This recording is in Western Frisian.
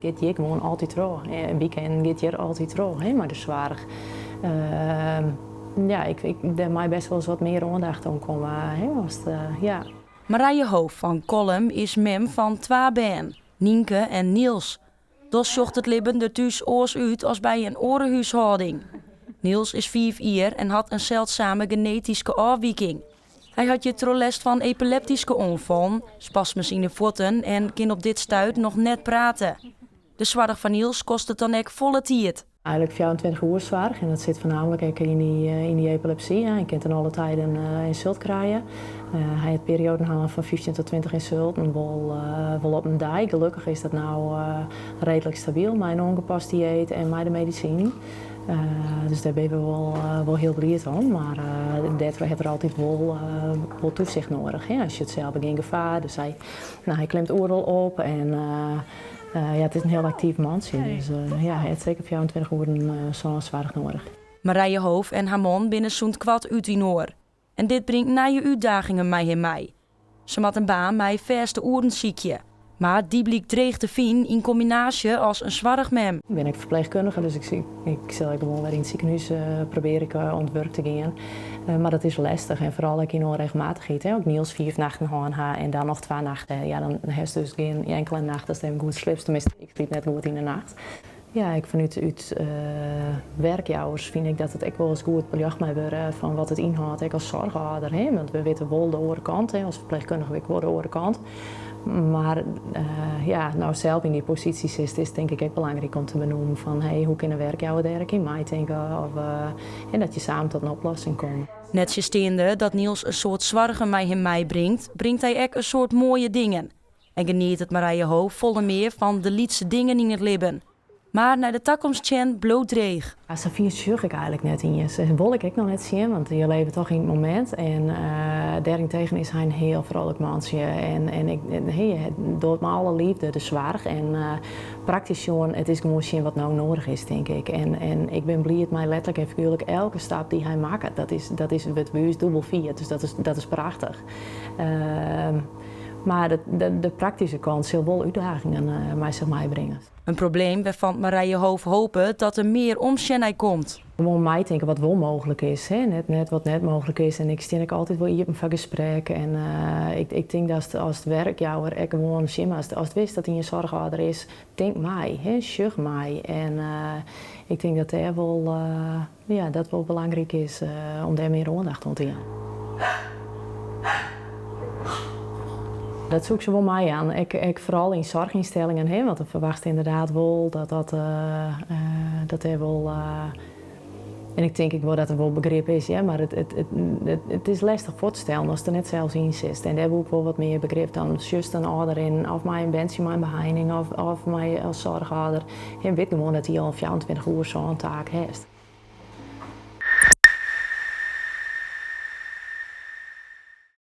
Giet hjir gewoan altyd troch. In weekend giet hjir altyd troch, hè, mei de soarch. Ja, ik, dêr mei best wolris wat mear oandacht oan komme, hè, as, ja. Marije Hoof fan Kollum is mem fan twa bern, Nynke en Niels. Dochs sjocht it libben der thús oars út as by in oare húshâlding. Niels is fiif jier en hat in seldsame genetyske ôfwiking. Hy hat hjirtroch lêst fan epileptyske oanfallen, spasmes yn de fuotten en kin op dit stuit noch net prate. De soarch foar Niels kostet dan ek folle tiid. Eigenlik 24 oer soarch en dat sit foarnaamlik ek yn dy epilepsy. Hy kin ten alle tijden in insult krije. Hy hat perioaden hân fan 15 tot 20 insulten wol op in dei. Gelokkich is dat no reedlik stabyl mei in oangepast dieet en mei de medisinen. Dus dêr binne we wol hiel bliid om. Mar dêrtroch hat er altyd wol toezicht noadich. Hy sjocht sels gjin gefaar, dus hy, no, hy klimt oeral op en ja, it is in hiel aktyf mantsje. Dus ja, hy hat seker 24 oeren sân soarch noadich. Marije Hoof en har man binne sûnt koart útinoar. En dit bringt nije útdagingen mei him mei. Se moat in baan mei fêste oeren sykje. Mar dy blykt dreech te finen yn kombinaasje as in soarchmem. Ik bin ek ferpleechkundige, dus ik sil ek gewoan wer yn it sikehûs probearje ik oan it wurk te gean. Mar dat is lestich en foaral ek yn ûnregelmatichheid. As ik Niels fiif nachten hân ha en dan noch twa nachten, ja, dan hast dus gjin inkele nacht datst even goed sliepst. Tenminste, ik sliep net goed yn de nacht. Ja, ek fanút út werkjouwers fyn ik dat it ek wolris goed beljocht mei wurde fan wat it ynhâldt, ek as soarchâlder. Hè? Want we witte wol de oare kant, hè? As ferpleechkundige wit ik wol de oare kant. Mar ja, no sels yn dy posysje sitst, is tink ik ek belangryk om te benoemen fan hey, hoe kin in werkjouwer dêr ek yn meitinke of en dat je samen tot in oplossing komme. Nettsjinsteande dat Niels in soad soargen mei him meibringt, bringt hy ek in soad moaie dingen. En genietet Marije Hoof folle mear fan de lytse dingen yn it libben. Mar nei de takomst sjen bliuwt dreech. Ja, safier sjoch ik eigenlik net iens. Dat wol ik ek noch net sjen, want je leve toch yn it momint. En dêrentegen is hy in hiel frolik mantsje. En ik, hy docht mei alle leafde de soarch. En praktysk sjoen, it is gewoan sjen wat no noadich is, tink ik. En ik bin bliid mei letterlik en figuerlik elke stap dy't hy makket. Dat is, wurdt by ús dûbel fierd, dus dat is prachtich. Mar de praktyske kant sil wol útdagingen mei sich meibringe. In probleem wêrfan't Marije Hoof hopet dat der mear omsjen nei komt. Gewoan meitinke wat wol mooglik is, hè? Net wat net mooglik is. En ik stean ek altyd wol iepen foar gesprek. En ik tink datst as werkjouwer ek gewoan sjen moatst, ast witst dat ien soarchâlder is, tink mei, hè? Sjoch mei. En ik tink dat dêr wol, ja, dat wol belangryk is om dêr mear oandacht oan te jaan. Dat soe ik se wol meijaan. Ek foaral yn soarchynstellingen, hè, want dan ferwachtst ynderdaad wol dat dat, dat dêr wol. En ik tink ek wol dat der wol begrip is, hear, mar it is lestich foar te stellen ast der net sels yn sitst. En dêr woe ik wol wat mear begrip. Dan sjochst in âlder rinnen, of mei in berntsje mei in beheining, of mei as soarchâlder. En wit gewoan dat dy al 24 oer sân taak hast.